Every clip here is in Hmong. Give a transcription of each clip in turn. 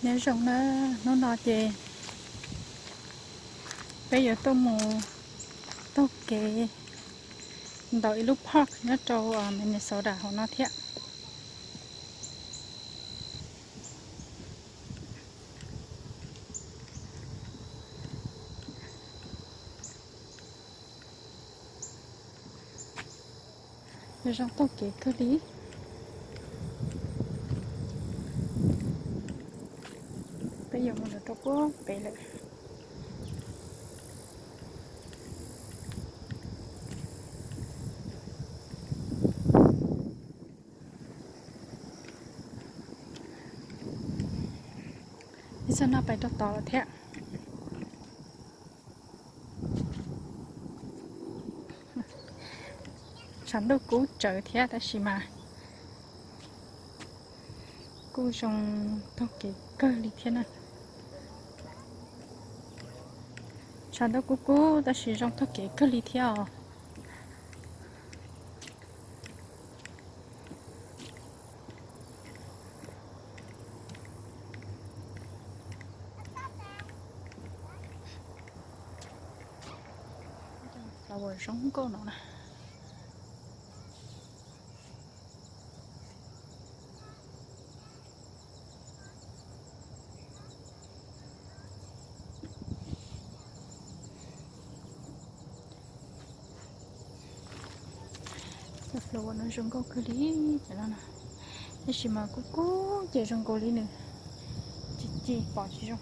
Nyob zoo na, hnub no ces peb yuav tuaj mus taug kev ntawm ib lub park nyob rau Minnesota hauv no thiab. Zoo taug kev kawg li. Peb yuav mus rau puag pem lawm. Ib txoj no pais rau tod lawm thiab. Tshav ntuj kub tsawv thiab tab sis mas kuj zoo taug kev kawg li thiab na. Tshav ntuj kub kub tab sis zoo taug kev kawg li thiab os. Flower zoo nkauj no na. Cov flower no zoo nkauj kawg li cov no na, tab sis mas kub kub ces zoo nkaus li nws ci ci pom tsis zoo.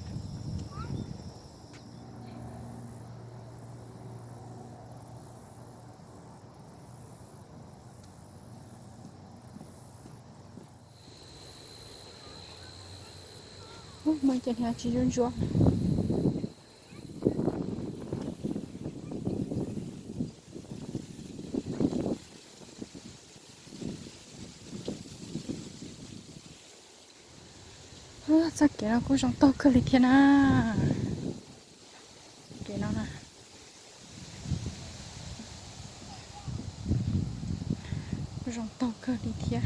Muaj cov niag tsis ntsuab ntsuab. Txoj kev no kuj zoo taug kawg li thiab na. Kev no na, kuj zoo taug kawg li thiab.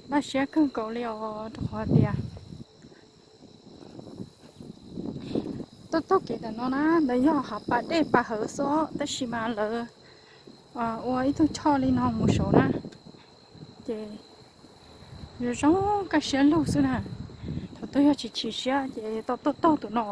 Npaj siab kawg nkaus li os, rau qhov tias tuaj taug kev ntawm no na, ntawd yog hav pas dej pas hawv xwb, tab sis mas lawv ua ib tug choj li no mus saud na, ces zoo zoo kaj siab lug xwb na. Thaum twg yog chim chim siab ces tau tuaj taug tus no.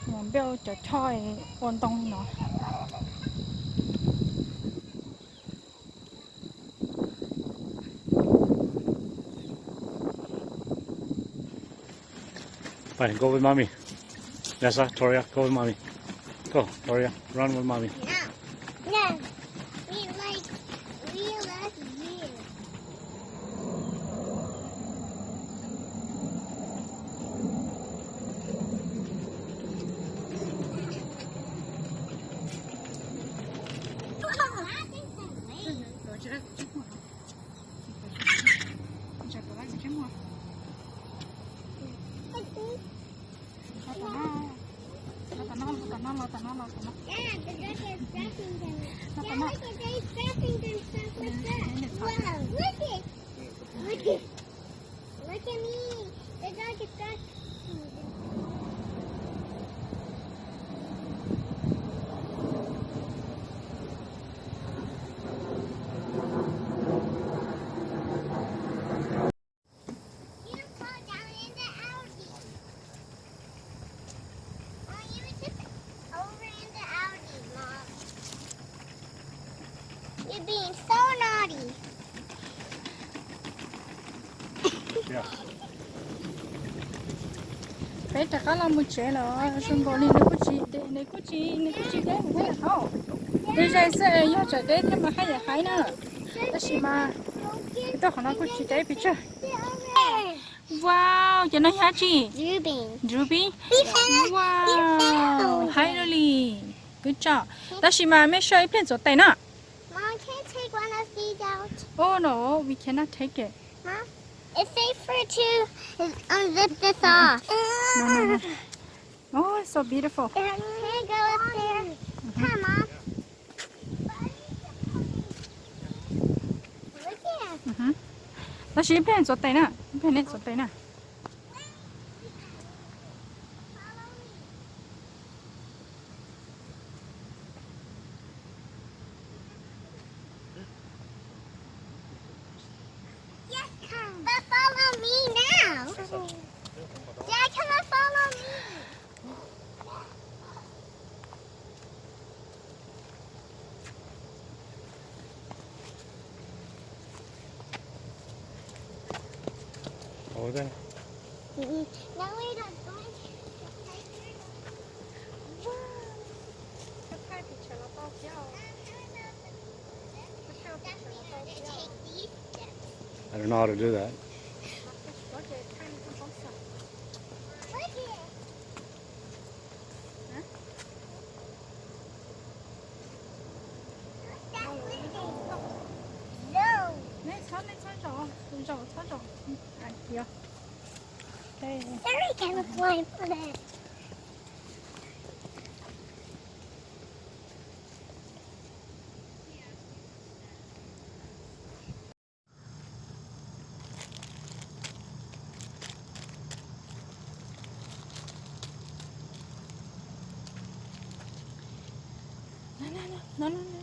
Mus npej cov choj ua ntoo li no. Fine, go with mommy. Nessa, Toria, go with mommy. Go, Toria, run with mommy. No, no, we like, we like you. Dad, the dog is scratching them. Yeah, look at, they're scratching themselves like that. Wow, look it. Look it. Look at me. The dog is scratching them. Being so naughty. Peb rov qab los mus tsev lawm, zoo nkaus li nws kuj tsis, nws kuj tsis, nws kuj tsis deb, nws haj yam haib. Tej zaum xwb yog tsam deb thiab mas haj yam haib na. Tab sis mas tuaj qhov no kuj tsis deb pes tsawg. Wow, cov no yog dab tsi? Ruby. Wow, haib luaj li. Good job. Tab sis mas make sure ib pliag txuav tes na. Mom, can I take one of these out? Oh no, we cannot take it. Mom, it's safer to unzip this off. No, no, no. Oh, it's so beautiful. Can I go up there? Come on. Look here. Tab sis ib pliag txuav tes na, ib pliag nej txuav tes na. Yes, come. But follow me now. Dad, come and follow me. Ov, no, we don't go in here. Wow. I don't know how to do that. Nej txhob, nej txhob zaum, zaum txhob zaum. Sorry, can I fly for that? No, no, no, no, no, no.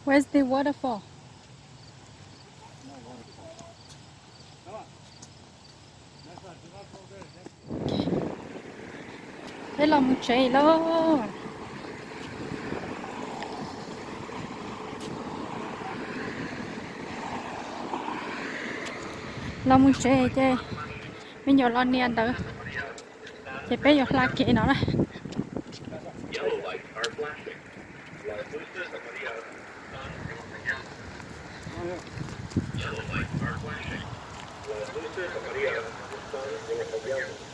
Where's the waterfall? Peb los mus tsev lauj. Los mus tsev ces me nyuam los nias ntawd, ces peb yuav hla kev no na. Yellow lights are flashing. Las luces amarillas están rojo.